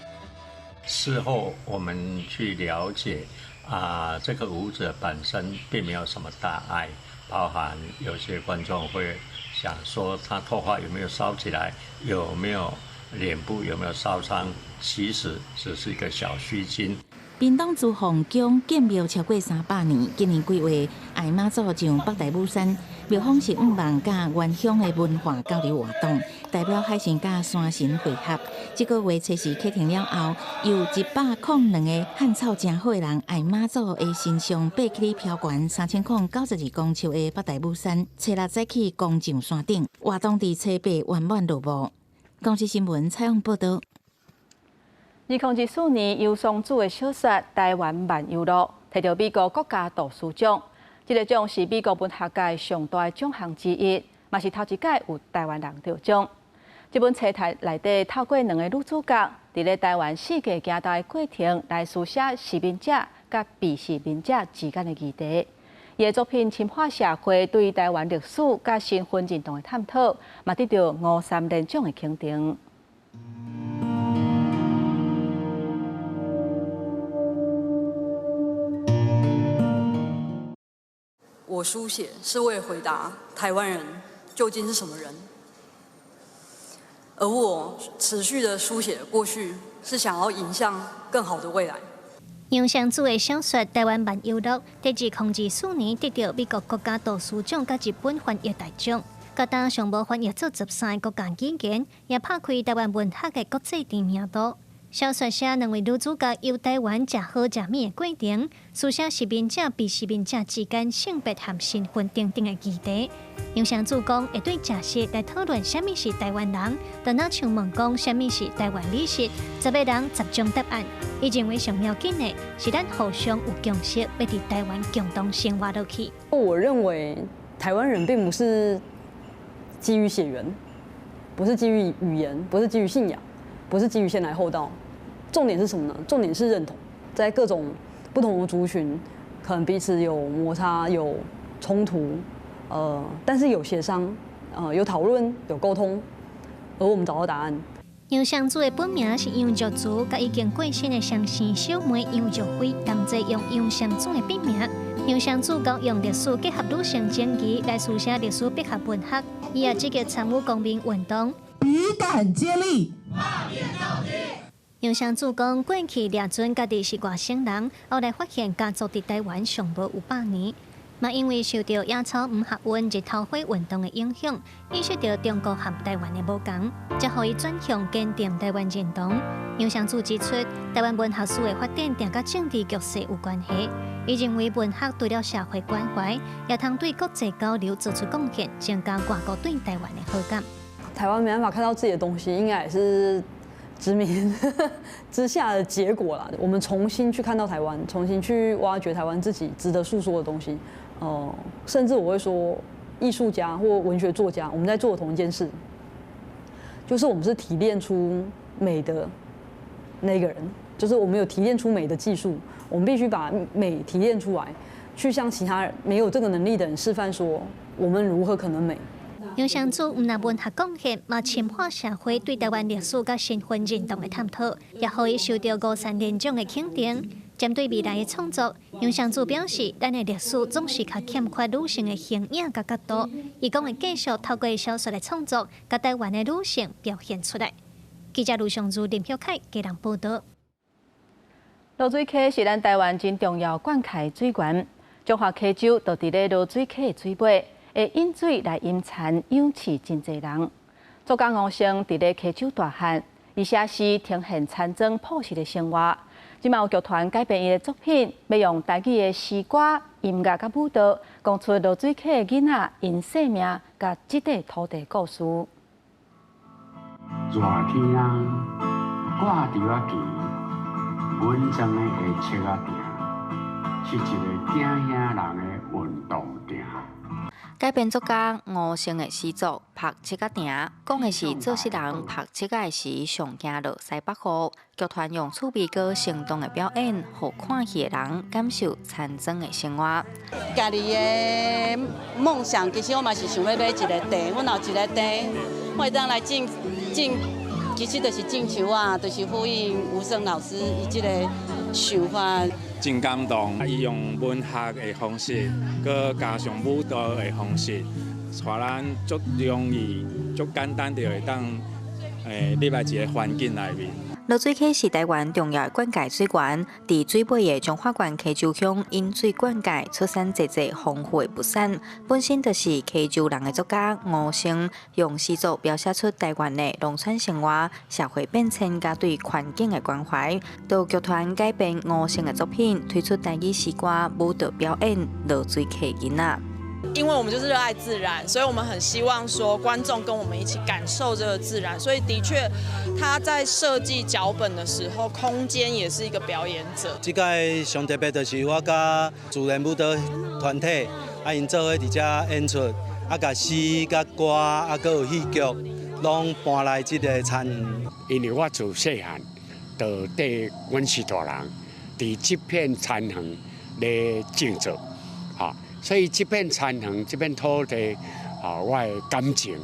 事後我們去了解，啊，這個舞者本身並沒有什麼大礙，包含有些觀眾會想說他頭髮有沒有燒起來，有沒有臉部有沒有燒傷，其實只是一個小虛驚。屏東朱鳳宮建廟超過300年，今年9月愛媽祖上北大武山，廟方是向望佮原鄉的文化交流活動，代表海神佮山神會合。這個月初四啟程了後，由102個漢草誠好的人愛媽祖的神像爬起飄懸3092公尺的北大武山，初六早起攻上山頂，活動佇初八圓滿落幕。公視新聞採訪報導。2024年，游桑子的小說《台灣漫遊錄》提著美國國家圖書獎，這个獎是美國文學界上大的獎項之一，嘛是頭一擺有台灣人得獎。這本冊題內底透過兩个女主角，佇咧台灣四界行動的過程來書寫殖民者佮被殖民者之間的議題。伊的作品深化社會對台灣歷史佮身份認同的探討，嘛得著吳三連獎的肯定。我書寫是為回答台灣人究竟是什麼人，而我持續的書寫過去，是想要迎向更好的未來。楊湘子的小說《台灣漫遊錄》佇2024年得著美國國家圖書獎佮日本翻譯大獎，佮當上無翻譯做13个國家語言，也拍開台灣文學的國際知名度。小說寫兩位女主角遊台灣食好食物的過程，書寫殖民者被殖民者之間性別和身份等等的議題。楊湘子講會對食食來討論啥物是台灣人，就若像問講啥物是台灣美食，10個人10種答案。伊認為上要緊的是咱互相有共識，欲佇台灣共同生活落去。我認為台灣人並不是基於血緣，不是基於語言，不是基於信仰，不是基於先來後到。重點是什麼呢？重點是認同，在各種不同的族群，可能彼此有摩擦、有衝突，但是有協商，有討論、有溝通，而我們找到答案。楊湘子的本名是楊玉慈，佮已經過身的雙生小妹楊玉輝同齊用楊湘子的筆名。楊湘子講用歷史結合女性情誼來書寫歷史筆合文學，伊也積極參與公民運動。筆桿接力。楊湘子講，過去掠準家己是外省人，後來發現家族佇台灣上無有100年，嘛因為受著野草毋合運日頭火運動的影響，意識著中國和台灣的無仝，才予伊轉向堅定台灣認同。楊湘子指出，台灣文學史的發展定佮政治局勢有關係。伊認為文學除了社會關懷，也通對國際交流做出貢獻，增加外國對台灣的好感。台灣沒辦法看到自己的東西，應該也是。殖民之下的結果啦。我們重新去看到台灣，重新去挖掘台灣自己值得訴說的東西。甚至我會說，藝術家或文學作家，我們在做同一件事，就是我們是提煉出美的那個人，就是我們有提煉出美的技術，我們必須把美提煉出來，去向其他沒有這個能力的人示範說，我們如何可能美。楊湘珠毋但文學貢獻，嘛深化社會對台灣歷史佮身份認同的探討，也予伊受著吳三連獎的肯定。針對未來的創作，楊湘珠表示，咱的歷史總是較欠缺女性的形影佮角度。伊講會繼續透過小說的創作，共台灣的女性表現出來。記者盧尚如、林曉凱家人報道。濁水溪是咱台灣真重要灌溉水源，彰化溪州就佇咧濁水溪的水尾，會引水來飲田養飼真濟人。作家吳勝佇咧溪州大漢，伊寫詩呈現田莊樸實的生活。這馬有劇團改編伊的作品，欲用台語的詩歌、音樂佮舞蹈，講出濁水溪的囡仔𪜶生命佮這塊土地故事。熱天啊，掛著仔旗，阮庄的七仔埕，是一个囝兄人的運動場。改編作家吳勝的詩作《拍七仔埕》，講的是做事人拍七仔時上驚落西北雨。劇團用趣味閣生動的表演，予看戲的人感受田莊的生活。家己的夢想，其實我嘛是想欲買一个地，阮有一个地，我會當來種種，其實就是種樹仔，就是呼應吳勝老師伊這个想法。真感動，伊用文學的方式，閣加上舞蹈的方式，予咱足容易、足簡單就會當入來一个環境內面。濁水溪是台灣重要的灌溉水源，佇水尾的彰化縣溪州鄉引水灌溉，出產濟濟豐富的物產。本身就是溪州人的作家吳勝，用詩作描寫出台灣的農村生活、社會變遷佮對環境的關懷。就劇團改編吳勝的作品，推出台語詩歌舞蹈表演《濁水溪囡仔》。因為我們就是熱愛自然，所以我們很希望說觀眾跟我們一起感受這個自然。所以的確，他在設計腳本的時候，空間也是一個表演者。這屆上特別就是我佮自然舞蹈團體，𪜶做伙佇遮演出，共詩、佮歌，閣有戲劇，攏搬來這个田園。因為我自細漢就綴阮序大人佇這片田園咧種作，所以這片田園、這片土地，我的感情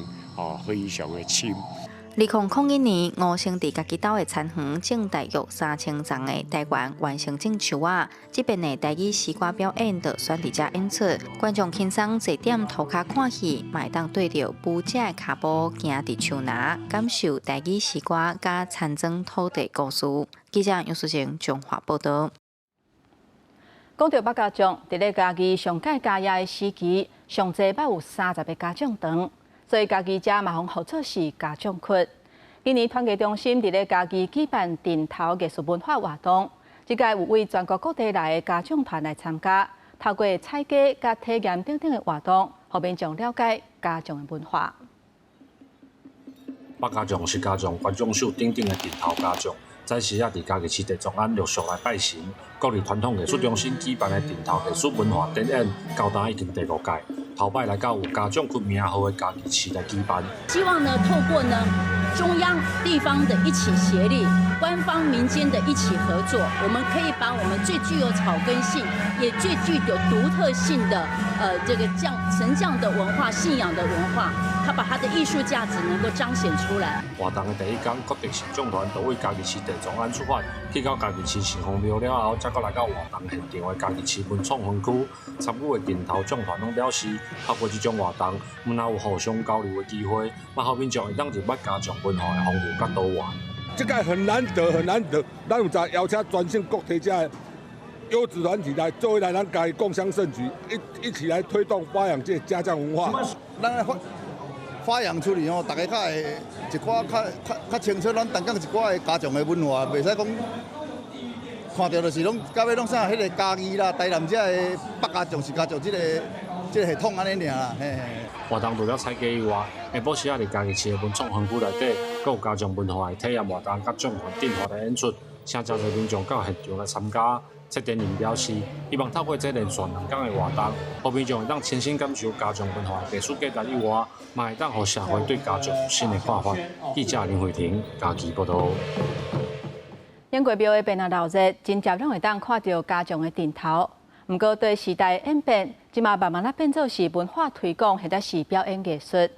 非常的深。2001年，吳勝佇家己兜的田園種大約3000叢的台灣原生種樹仔。這遍的台語詩歌表演就選佇遮演出，觀眾輕鬆坐踮塗跤看戲，嘛會當綴著舞者的跤步行佇樹林，感受台語詩歌佮田莊土地故事。記者楊淑靜彰化報道。講著百家將，佇咧嘉義上蓋嘉義的時期，上濟捌有30个家將團，所以嘉義遮嘛予號做是家將窟。今年團藝中心佇咧嘉義舉辦陣頭藝術文化活動，這屆有對全國各地來的家將團來參加，透過採雞佮體驗等等的活動，予民眾了解家將的文化。百家將是家將觀眾秀等等的陣頭家將。早時仔佇嘉義市地中安陸續來拜神，國立傳統藝術中心舉辦的陣頭藝術文化展演，到今已經第五屆，頭擺來到有家將窟名號的嘉義市來舉辦。希望呢，透過呢中央、地方的一起協力，官方、民間的一起合作，我們可以把我們最具有草根性，也最具有獨特性的，這個將神將的文化、信仰的文化，它把它的藝術價值能夠彰顯出來。活動的第一天，國特神將團就對嘉義市地中安出發，去到嘉義市城隍廟了後，才閣來到活動現場的嘉義市文創園區。參與的陣頭將團攏表示，透過這種活動，毋但有互相交流的機會，嘛予民眾會當認捌家將文化的豐富佮多元。這個很難得，很難得，咱有在邀請全省各地遮優質團體來做伙來，咱家己共襄盛舉，一起來推動發揚這个家將文化。咱發揚出去吼，大家較會一寡較清楚，咱東港一寡的家將的文化，袂使講看著就是攏到尾攏啥，彼个嘉義啦、台南遮的百家將是家將這个系統按呢爾啦，嘿。活動除了採雞以外，下晡時仔佇嘉義市的文創園區內底，閣閣有家將文化的體驗活動，佮將團鎮華的演出，請誠濟民眾到現場來參加。策展人表示，希望透過這連續2天的活動，予民眾會當親身感受家將文化的歷史價值以外，嘛會當予社會對家將有新的看法。記者林慧婷嘉義報導。英國廟的變啊鬧熱，真濟攏會當看著家將的陣頭。毋過對時代演變，這馬慢慢仔變做是文化推廣或者是表演藝術。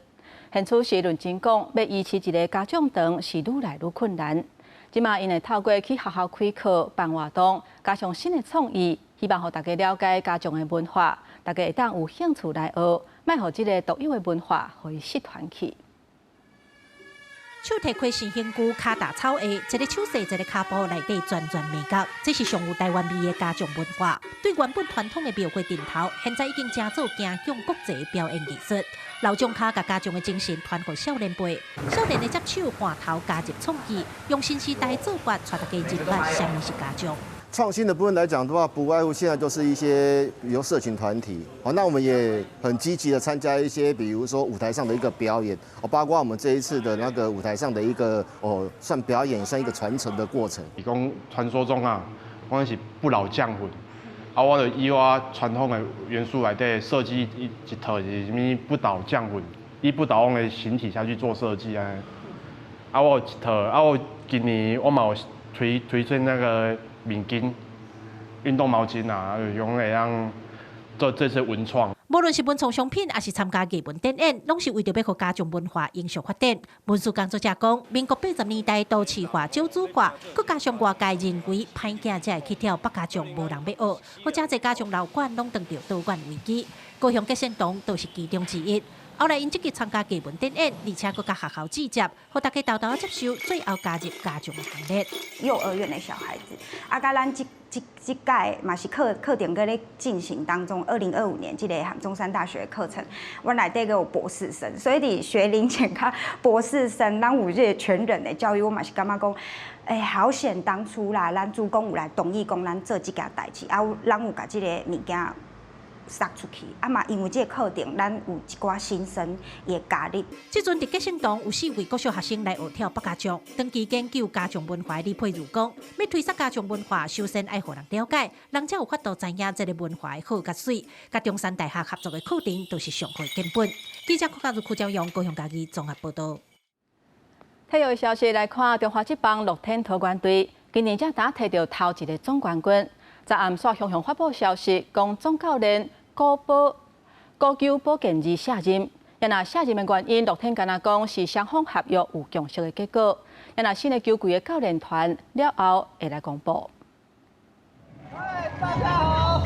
現此時論真講，欲維持一个家將團是愈來愈困難。這馬𪜶會透過去學校開課、辦活動，加上新的創意，希望予大家了解家將的文化，大家會當有興趣來學，莫予這个獨有的文化予伊失傳去。手提開心興具，跤踏草鞋，一个手勢，一个跤步，內底全全眉角，這是上有台灣味的家將文化。對原本傳統的廟會陣頭，現在已經成做走向國際表演藝術。老將跤共家將的精神傳予少年輩，少年的接手換頭加入創意，用新時代做法，帶大家認識啥物是家將。創新的部分來講的話，不外乎現在就是一些，比如社群團體，哦，那我們也很積極的參加一些，比如說舞台上的一個表演，哦，包括我們這一次的那個舞台上的一個，哦，算表演，算一個傳承的過程。是講傳說中啊，講是不老將魂，啊，我就以我傳統的元素來底設計一套是啥物不倒將魂，以不倒翁的形體下去做設計啊。啊，我有一套，啊，我今年我嘛有推出那個面巾、運動毛巾啊，用來當做這次文創。無論是文創商品，抑是參加藝文展演，攏是為著欲予家將文化永續發展。文史工作者講，民國80年代都市化、少子化，閣加上外界認為歹囝才會去跳百家將，無人欲學，予誠濟家將老館攏當著倒館危機。高雄結善堂就是其中之一。後來𪜶積極參加藝文展演，而且閣佮學校對接，予大家沓沓仔接受，最後加入家將行列。幼兒園的小孩子，啊，佮咱這屆嘛是課程閣咧進行當中。2025年這个中山大學課程，阮內底閣有博士生，所以佇學齡前佮博士生，咱有這个全人的教育，我嘛是感覺講，欸，好險當初啦，咱主公有來同意講咱做這件代誌，啊，咱有共這个物件撒出去，啊嘛，因為這个課程，咱有一寡新生會加入。這陣佇結善堂有四位國小學生來學跳百家將，長期研究家將文化的李佩如講，欲推廣家將文化，首先愛予人了解，人才有法度知影這个文化的好佮媠。佮中山大學合作的課程，都是上好的根本。記者郭家如、柯昭陽、高雄嘉義綜合報導。體育消息來看，中華職棒樂天桃猿隊今年才拄提著頭一个總冠軍。昨暗煞雄雄發布消息，講總教練古久保健二卸任，也若卸任的原因，樂天敢若講是雙方合約有共識的結果。也若新的球季的教練團了後會來公布。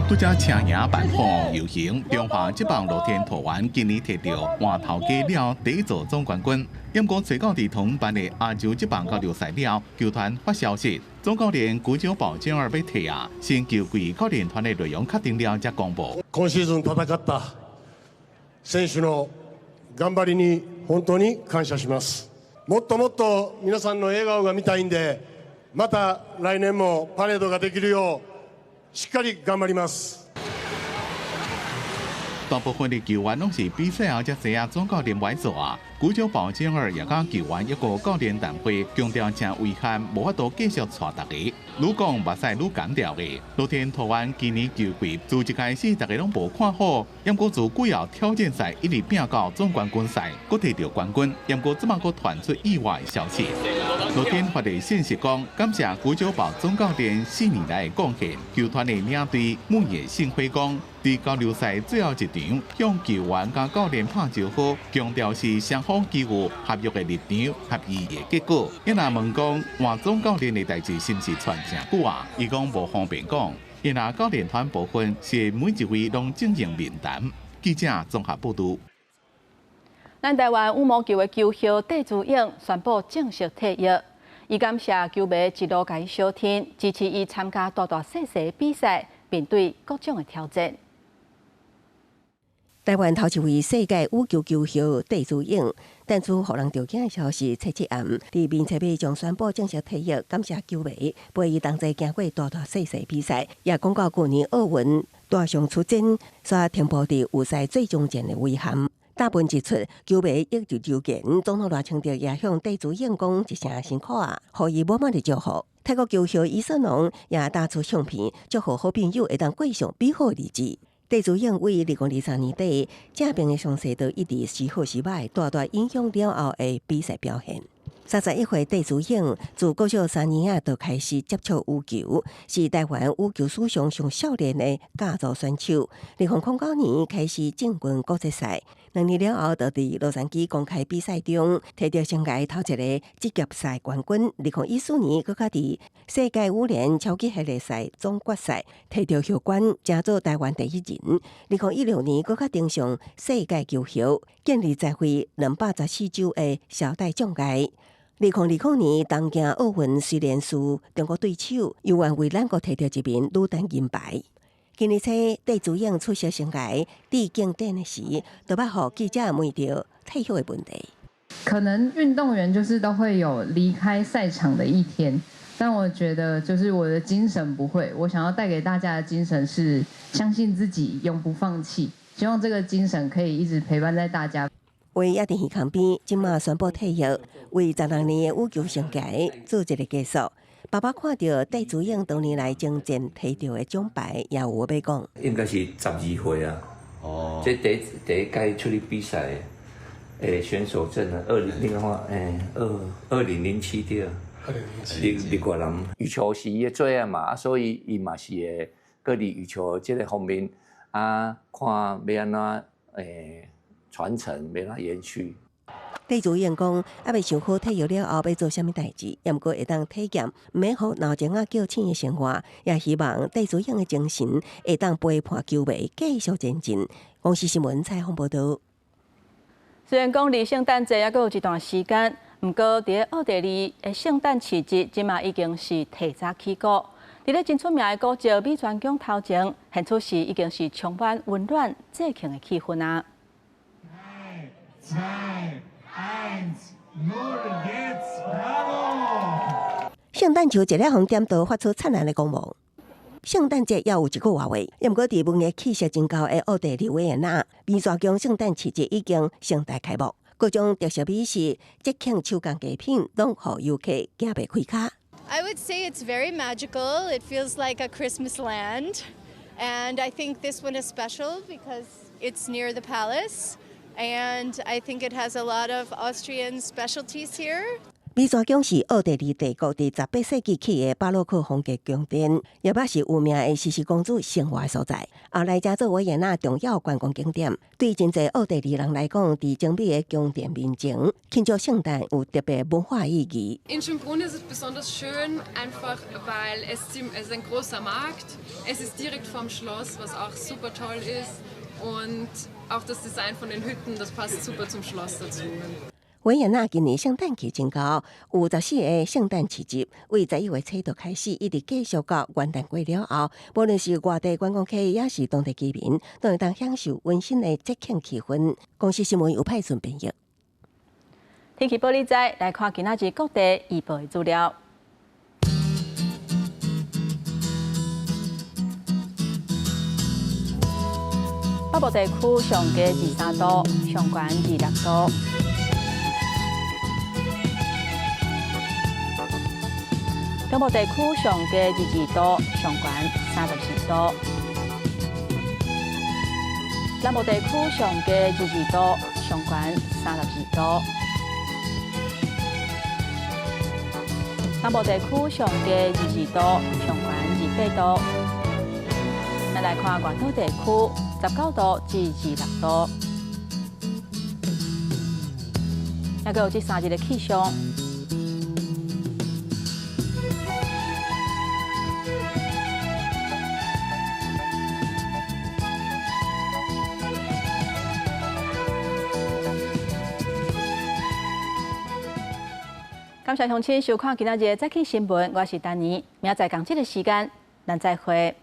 拄才車贏辦好遊行，中華職棒樂天桃猿今年提著換頭家了第一座總冠軍。毋過隨到佇同班的亞洲職棒交流賽了，球團發消息，總教練古久保健二欲退啊，新球季教練團的內容確定了才公布。今シーズン戦った選手の頑張りに本当に感謝します。もっともっと皆さんの笑顔が見たいんで、また来年もパレードができるようしっかり頑張ります。大部分的球員攏是比賽後才知影總教練無愛做啊。古久保健二也佮球員一個教練談會，強調誠遺憾，無法度繼續帶大家。愈講目屎愈乾掉的。樂天桃猿今年球季自一開始大家攏無看好，毋過自季後挑戰賽一直拼到總冠軍賽，閣提著冠軍。毋過這馬閣傳出意外消息。樂天發的信息講，感謝古久保總教練4年來的貢獻。球團的領隊木野信輝講，佇交流賽最後一場，向球員佮教練拍招呼，強調是雙方基於合約的立場合意的結果。伊若問講換總教練的代誌是毋是傳誠久啊？伊講無方便講。伊若教練團部分是每一位攏進行面談。記者綜合報導。咱台灣羽毛球的球后戴資穎宣布正式退役，伊感謝球迷一路共伊相挺，支持伊參加大大細細的比賽，面對各種的挑戰。台灣頭一位世界羽球球后戴資穎，傳出予人著驚的消息，初七暗佇面冊尾將宣布正式退役，感謝球迷陪伊同齊行過大大細細比賽，也講到舊年奧運大傷出征，煞停步佇預賽最終戰的遺憾。答文一出，球迷一直留言，總統賴清德也向戴資穎講一聲辛苦啊，予伊滿滿的祝福。泰國球後伊索農也打出相片，祝福好朋友會當過上美好的日子。戴資穎為2023年底，這邊的傷勢都一直時好時歹，大大影響了後的比賽表現。31歲戴資穎自國小3年仔就開始接觸羽球，是台灣羽球史上上少年的甲組選手。2009年開始進軍國際賽，2年了後，就佇洛杉磯公開比賽中摕著生涯頭一個職業賽冠軍。2014年，閣較佇世界羽聯超級系列賽總決賽摕著荷冠，成做台灣第一人。2016年，閣較登上世界球后，建立在位214周的小戴障礙。2020年東京奧運雖然輸中國對手，猶原為咱國摕著一面女單銀牌。今年初，戴資穎出席生涯致敬典禮時，就捌予記者問著退休的問題。可能運動員就是都會有離開賽場的一天，但我覺得就是我的精神不會，我想要帶給大家的精神是相信自己，永不放棄。希望這個精神可以一直陪伴在大家。話也佇耳孔邊，這馬宣布退役，為16年的羽球生涯做一個結束。爸爸看著戴資穎多年來征戰摕著的獎牌，也有話欲講。應該是12歲啊，哦，這第一屆出去比賽的選手證啊，二零你看2007對，2007，李國南羽球是伊的最愛嘛，所以伊嘛是會閣佇羽球這個方面啊，看欲按怎傳承，欲按怎延續。戴資穎講，猶未想好退役了後欲做啥物代誌，也毋過會當體驗毋免予老前仔叫醒的生活，也希望戴資穎的精神會當陪伴球迷繼續前進。公視新聞採訪報導。雖然講離聖誕節猶閣有一段時間，毋過佇咧奧地利的聖誕市集，這馬已經是提早起鼓。佇咧真出名的古蹟美泉宮頭前，現此時已經是充滿溫暖節慶的氣氛啊！ 2, 1, 0, geht's, bravo！聖誕樹一粒予點著，發出燦爛的光芒。聖誕節猶有一個外月，毋過佇文藝氣息真厚的奧地利維也納，美泉宮聖誕市集已經盛大開幕，各種特色美食、節慶手工藝品，攏予遊客行袂開跤。 I would say it's very magical. It feels like a Christmas land, and I think this one is special because it's near the palace. And I think it has a lot of Austrian specialties here. 美泉宮是奧地利帝國佇18世紀起的巴洛克風格宮殿，也捌是有名的茜茜公主生活的所在。後來成做維也納重要觀光景點。對真濟奧地利人來講，佇精美的宮殿面前慶祝聖誕有特別文化意義。 In Schönbrunn ist es besonders schön, einfach weil es ist ein großer Markt, es ist direkt vorm Schloss, was auch super toll ist und auch das Design von den Hütten, das passt super zum Schloss dazu. 維也納今年聖誕節真厚，有14個聖誕市集，為11月初就開始，一直繼續到元旦過了後，無論是外地觀光客，抑是當地居民，都會當享受溫馨的節慶氣氛。公視新聞由派順編譯。天氣報你知，來看今仔日各地預報的資料。北部地區上低23度，上懸26度。中部地區上低22度，上懸34度。南部地區上低22度，上懸32度。南部地區上低22度，上懸28度。咱來看外島地區，19度至26度。猶閣有這3日的氣象。感謝鄉親收看今仔日的早起新聞，我是丹妮，明仔載仝這個時間，咱再會。